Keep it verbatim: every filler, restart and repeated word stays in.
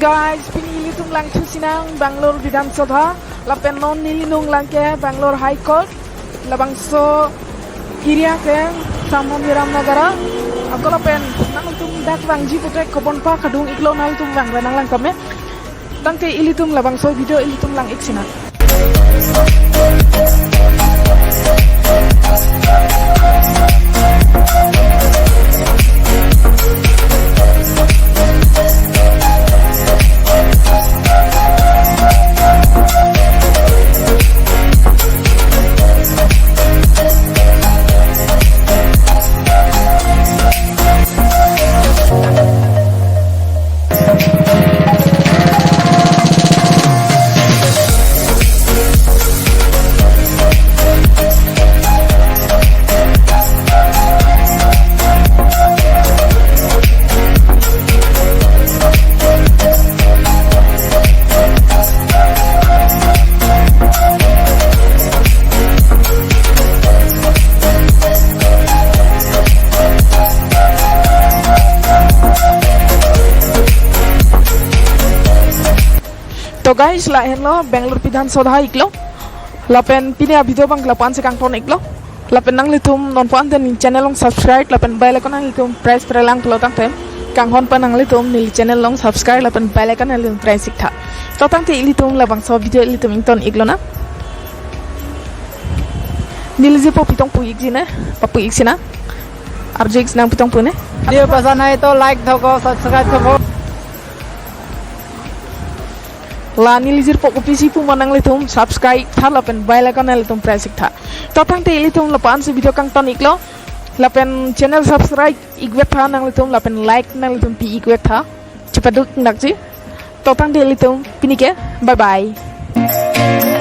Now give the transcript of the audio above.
Guys, pini ilitum langthu sinang Bangalore Bidhan Sabha, lapen non neli nanglang ke Bangalore High Court, labangso area ke Samon Viram Nagar. Ako lapen nangtum dak vangji pute kobon pa kadung iklo, nangtum vang nanglang kame. Tangte ilitum labangso video ilitum lang-ik sinang. To guys, lahenlo Bangalore Bidhan Sabha iklo. Lapen pini a-video abang lapu-an si kangton iklo. Lapen nanglitum non pu-an te neli channel along subscribe lapen bell icon nanglitum press pre lang pulo tangte kanghon pa nanglitum neli channel along subscribe lapen bell icon nanglitum press iktha. To tangte ilitum labangso video ilitum ington iklonang. Neli jirpo pitong pu-ikji ne, papu-ik sinang. Arju-ik sinang pitong pu ne. Video pasanai to like thoko, subscribe thoko. La neli jirpo kopisi pu ma nanglitum subscribe tha lapen bell icon nanglitum press iktha. To tangte ilitum lapu-an si video kangton iklo. Lapen channel subscribe ik-et tha nanglitum lapen like nanglitum pi ik-et tha. Chepaduk nakji. To tangte ilitum pini ke. Bye bye.